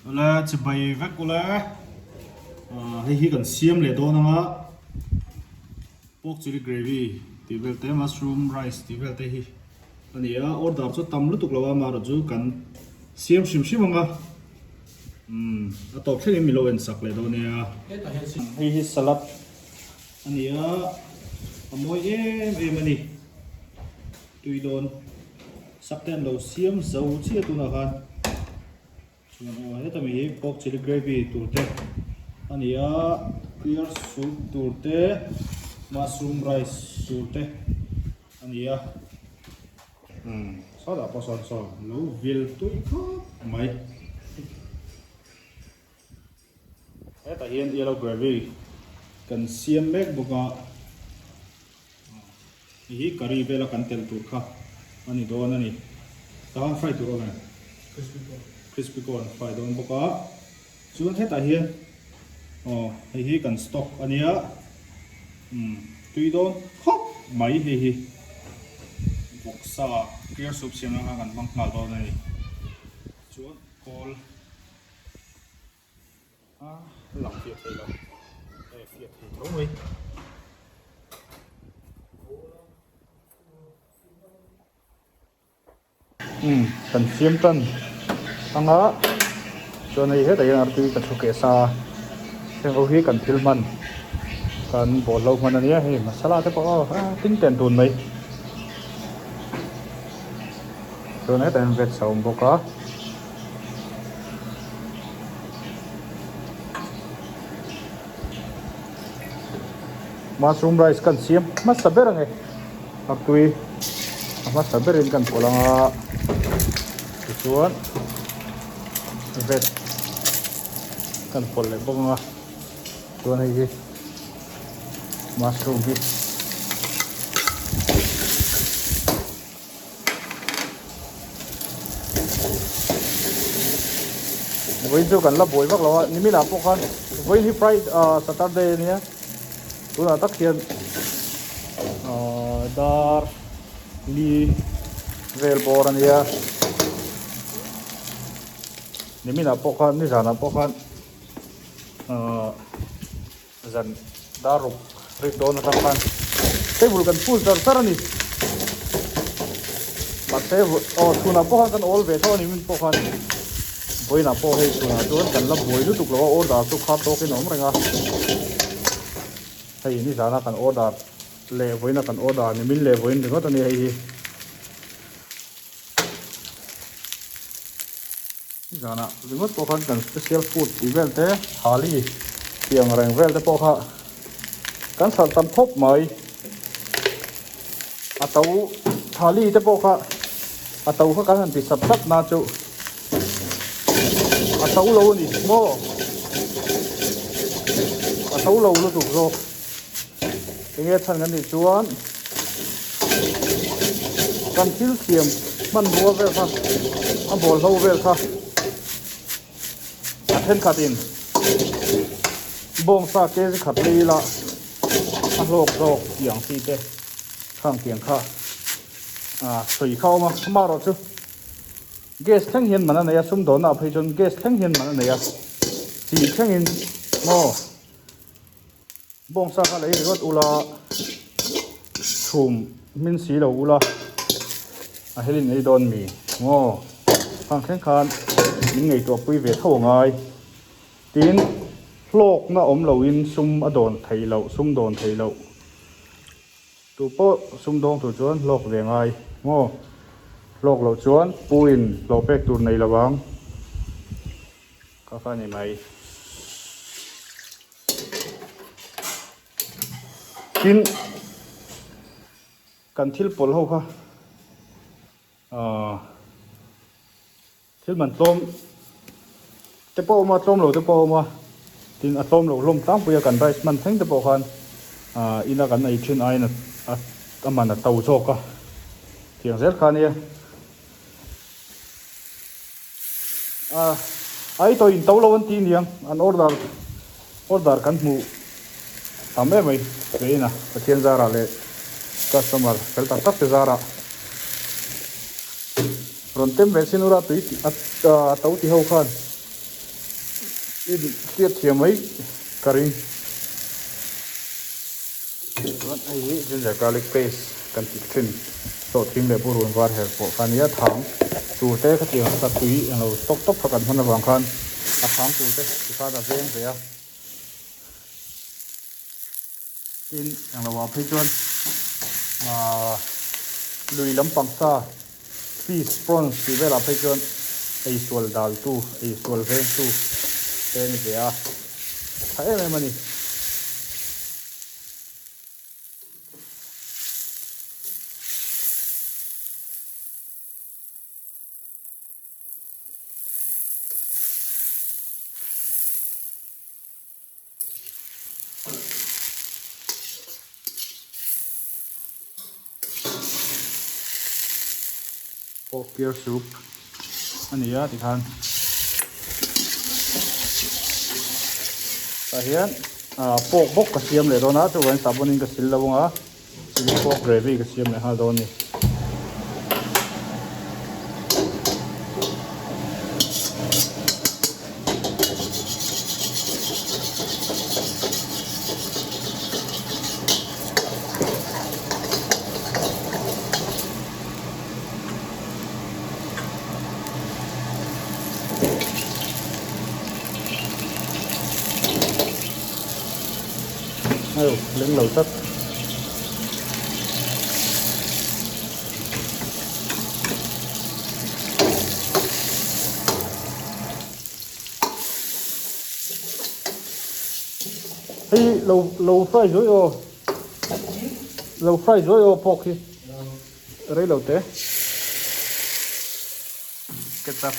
Ula chibai vek ula hei hi kan siam leh dawn anga pork chilli gravy tih vel te mushroom rice tih vel te hi a ni a order chu tam lutuk lo a amaherawh chu kan siam hrim hrim anga umm a tawp thlengin min lo en sak leh dawn nia hei hi salad a ni a a mawi em em a ni tui dawn sak te an lo siam zo chiah tunah khan. Chuan aw heta mi hi pork chilli gravy tur te a ni a, clear soup tur te, mushroom rice tur te a ni a. Umm sawtah pawh sawn saw lo vil tui khawp mai. Hetah hian yellow gravy kan siam mek bawk a. Hei hi curry vela kan tel tur kha a ni dawn a ni. Tahan fry tur awm em? Crispy corn fry dawn bawk a. Chuan hetah hian aw hei hi kan stock a nia. Umm tui dawn khawp mai hei hi. Vawksa clear soup siam nan khan kan hmang nghal dawn a ni. Chuan kawl. A lang fiah thei lo e fiah thei tho mai. Umm kan siam tan anga chuan hei hetah hian artui ka thu keh sa a heng ho hi kan thil hman kan bawlhlo hman ania hei masala te pawh aw a tin ten tun mai chuan hetah hian veg a awm bawk a. Mushroom rice kan siam hmasa ber ange a tui a hmasa berin kan pawlh anga tichuan veg kan pawlh leh bawk anga chuan hei hi mushroom hi. Vawiin chu kan la buai vak lo a nimin ah pawh khan vawiin hi Friday ah Saturday a nia tunah tak hian ah dar li vel bawr a nia nimin ah pawh khan nizan ah pawh khan ah. Zan dar ruk rik dawn atang khan table kan full char char a ni. Mahse aw chhunah pawh khan kan awl ve tho a ni min pawh khan vawiinah pawh hei chhunah chuan kan la buai lutuk lo a order chu kha tawkin a awm reng a. Hei nizana kan order leh vawiina kan order ni min leh vawiin ringawt a ni hei hi. Zanah ringawt pawh khan kan special food tih vel te thali tih ang reng vel te pawh kha kan hralh tam khawp mai. A to thali te pawh kha a to kha kan han ti sap sap na chu a to lo a ni maw a to lo lutuk zawk enge chhan kan tih chuan kan thil siam hmanrua vel kha a bawlhlo vel kha a thenkhat in bawngsa kg khat lei ila a hlawk zawk tih ang chi te khang tiang kha ah sawi kha a awm a amaherawh chu gas thleng hian man a nei a sumdawnna ah phei chuan gas thleng hian man a nei a chi thlengin maw. Bawngsa kha lei ringawt ula, chhum hmin si lo ula, a helin ei dawn mi maw? Khang thleng khan min ngaihtuah pui ve tho angai. Tin, hlawkna awm loin sum a dawn theih loh, sum dawn theih loh. Tu pawh sum dawng tur chuan hlawk ve ngai maw? Hlawk loh chuan puin hlawh pek tur nei lo ang. Ka kha ni mai. Tin, kan thil pawlh ho kha ahh thil man tlawm te pawh a awm a, tlawm lo te pawh a awm a, tin a tlawm loh hlawm tlangpui a kan rice hman thleng te pawh khan ahh ina kan ei thin aiin a man a to zawk a, tiang zel kha ania. Ah ai tawh in to lo an ti niang an order order kan hmuh tam em mai vein a Pathian zarah leh customer fel tak tak te zarah rawn tem ve chin ura tui a to ti ho khan. I hriat thiam mai ka ring. Chuan hei hi ginger garlic paste kan tih thin sawhthing leh purun var her pawh kha ania thang tur te khatiang sa tui englo tawk tawk kha kan hman avang khan a thang tur te tikhan a veng ve a. Tin englo ah phei chuan ahh lui lampang sa fish prawns tih velah phei chuan eisual daltu eisual vengtu te a ni ve a tha em em a ni. Pork pear soup a ni a tikhan tah hian ah pork bawk ka siam leh dawn a chuvangin sahbawn in ka sil lo ang a chilli pork gravy ka siam leh nghal dawn a ni. Aw leng lo tlat. Hei lo lo fry zuai aw lo fry zuai aw pork hi rei lo te ketchup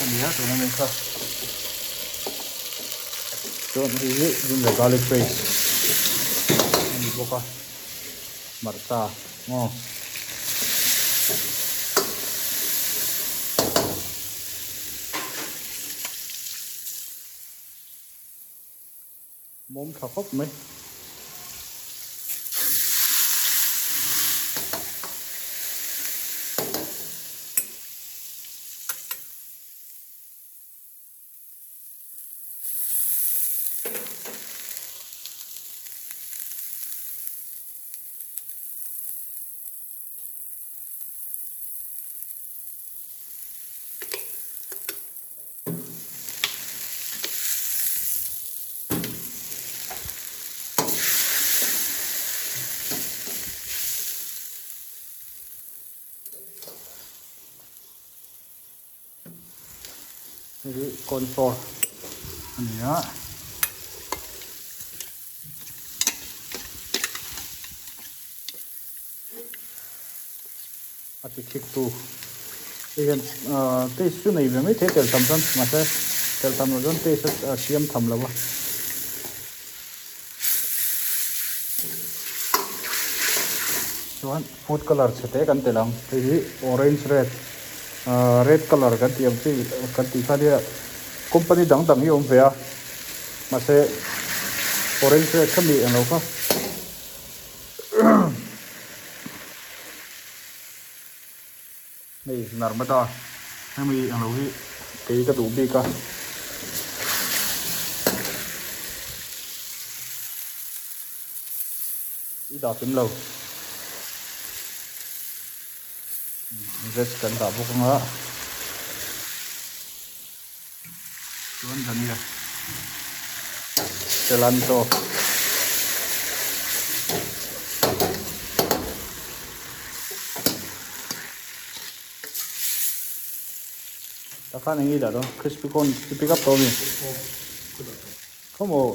a ni a tuna mai kha chuan hei hi ginger garlic paste a ni bawk a hmarcha maw. Mawm tha khawp mai. Hei hi corn flour a ni a. A ti khik tu hei hian ahh taste chu nei ve mai thei tel tam chuan mahse tel tam loh chuan taste a siam tham lo a. Chuan food colour chhe te kan tel ang hei hi orange red ahh red colour kan tih ang chi kan tih kha nia company dang dang hi a awm ve a mahse orange red kha mi englo kha. Hei Narmada hemi ang lo hi kei ka duh bik a. I dah kim lo. Veg kan dah bawk anga. Chuan dhania cilantro takhan eng nge dah dawn crispy corn i pick up tawh ami khawmaw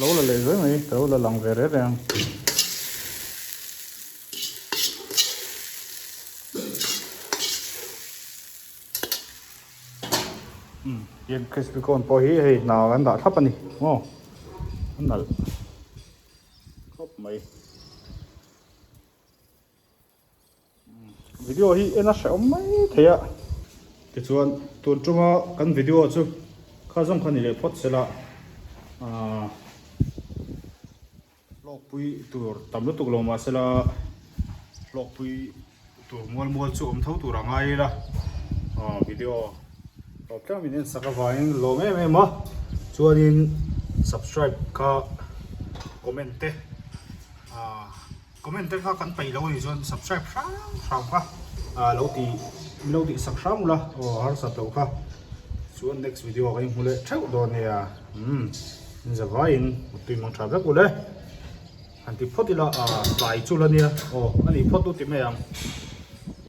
lo la leh zuai mai ka lo la lang ve reng reng ang. Ian crispy corn pawh hi hei hna kan dah thlap a ni maw a nalh khawp mai video hi en a hrehawm mai thei a tichuan tun tuma kan video chu kha zawng kha ni leh phawt sela ahh Hlawkpui tur tam lutuk lo mahsela hlawkpui tur mual mual chu awm tho tur a ngai ila video. Tawp tlem min en sak avangin lawm em em a, chuanin subscribe kha comment te ah comment te kha kan peih lo anih chuan subscribe hrang hrang kha ah lo ti min lo tih sak hrang ula aw harsat loh kha chuan next video ah kan inhmu leh theuh dawn nia umm in zavaiin mutui mang tha vek ule han ti phawt ila ah tlai chu la nia aw a nih phawt u ti mai ang.